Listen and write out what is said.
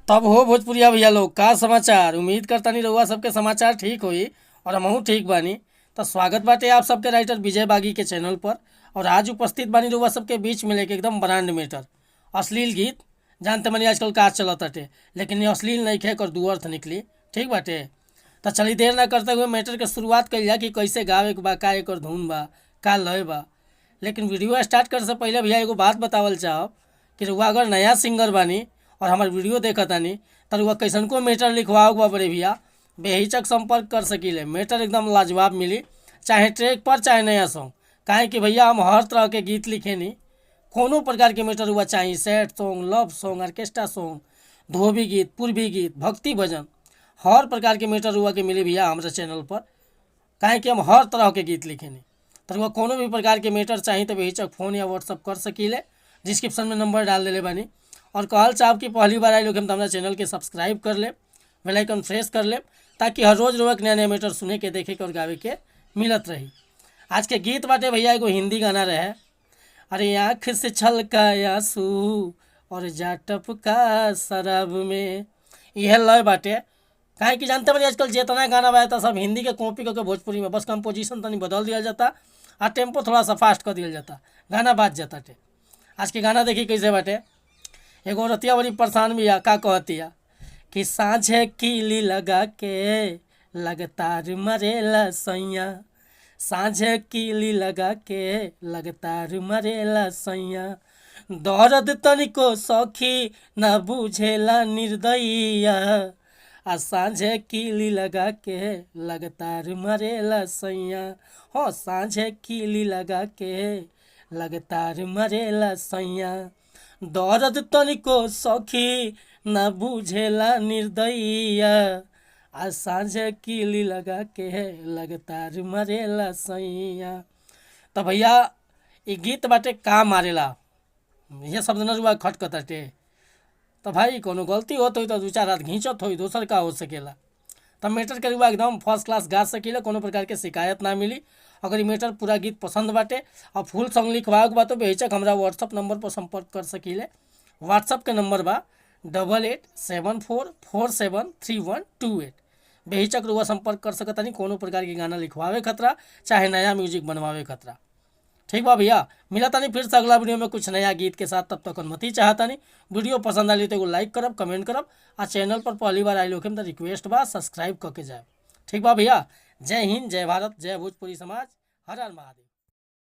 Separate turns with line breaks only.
तब हो भोजपुरिया भैया लोग का समाचार। उम्मीद करतानी रउआ सबके समाचार ठीक होई और हमहू ठीक बानी। तो स्वागत बाटे आप सबके राइटर विजय बागी के चैनल पर। और आज उपस्थित बानी रउआ सबके बीच में लेके एकदम ब्रांड मैटर अश्लील गीत। जानते मनी आजकल का चलत ताटे, लेकिन ये अश्लील नइखे, एकर दू अर्थ निकली, ठीक बाटे। तो चली देर ना करते हुए मैटर के शुरुआत कइल जा कि कैसे गावे के बा, का एकर धुन बा, का लय बा। लेकिन वीडियो स्टार्ट करे से पहले भैया एगो बात बतावल चाहब कि रउआ अगर नया सिंगर बानी और हमार वीडियो देखतानी त रउआ कैसनको मैटर लिखवाओ बा बड़े भैया बेहिचक संपर्क कर सकीले। मैटर एकदम लाजवाब मिली, चाहे ट्रैक पर चाहे नया सॉन्ग। काहे कि भैया हम हर तरह के गीत लिखेनी, कोनो प्रकार के मैटर हुआ चाहे sad song, love song, orchestra song, धोबी गीत, पूर्वी गीत, भक्ति भजन, हर प्रकार के मैटर हुआ के मिली भैया हमारे चैनल पर। काहे कि हम हर तरह के गीत लिखेनी। तो रउआ कोनो भी प्रकार के मैटर चाही तो बेहिचक फोन या व्हाट्सअप कर सकीले। डिस्क्रिप्शन में नंबर डाल देले बानी। और कहल चाहब कि पहली बार आए लोग हम तो हमारा चैनल के सब्सक्राइब कर ले, बेल आइकन प्रेस कर ले, ताकि हर रोज रोज नया नया मैटर सुने के, देखे के और गावे के मिलत रही। आज के गीत बाटे भैया एगो हिंदी गाना रहे, अरे आँख से छलका आंसू और जा टपका शराब में, यह लय बाटे। काहे कि जानते बानी आजकल जितना गाना बजाता सब हिंदी के कॉपी करके भोजपुरी में बस कंपोजिशन तनी बदल दिया जाता आ टेम्पो थोड़ा सा फास्ट कर दिया जाता, गाना बाज जाता टे। आज के गाना देखी कैसे बाटे। एगो औरतिया बड़ी परेशान बिया, का कहतिया कि साँझे कीली लगा के लगातार मरेला सैया, साँझे कीली लगा के लगातार मरेला सैया, दर्द तनिको सखी न बुझेला निर्दयिया, आ साँझे कीली लगा के लगातार मरेला सैया, हो साँझे कीली लगा के लगातार मरेला सैया, दर्द तनिको सखी न बुझेला निर्दयिया, आ साँझे कीली लगा के लगातार मरेला सैया। तो भैया ये गीत बाटे का मारेला, यह शब्द न रुआ खटकताटे। तो भाई कोनो गलती होत होई तो दू चार हाथ घींचत होई, दोसर का हो सकेला। तो मैटर के रुआ एकदम फर्स्ट क्लास गा सकीले, कोनो प्रकार के शिकायत ना मिली। अगर ये मैटर पूरा गीत पसंद बाटे और फुल सॉन्ग लिखवावे के बा तो बेहिचक हमरा व्हाट्सअप नंबर पर संपर्क कर सकीले। व्हाट्सअप के नंबर बा 8874473128। बेहिचक रुआ संपर्क कर सकतानी कोनो प्रकार के गाना लिखवावे खतरा चाहे नया म्यूजिक बनवावे खतरा। ठीक बा भैया, मिला तानी फिर से अगला वीडियो में कुछ नया गीत के साथ। तब तक अनुमति चाहतानी। वीडियो पसंद आली तो एगो लाइक करब, कमेंट करब आ चैनल पर पहली बार आइल होखेम तो रिक्वेस्ट बा सब्सक्राइब करके जाए। ठीक बा भैया, जय हिंद, जय भारत, जय भोजपुरी समाज, हर हर महादेव।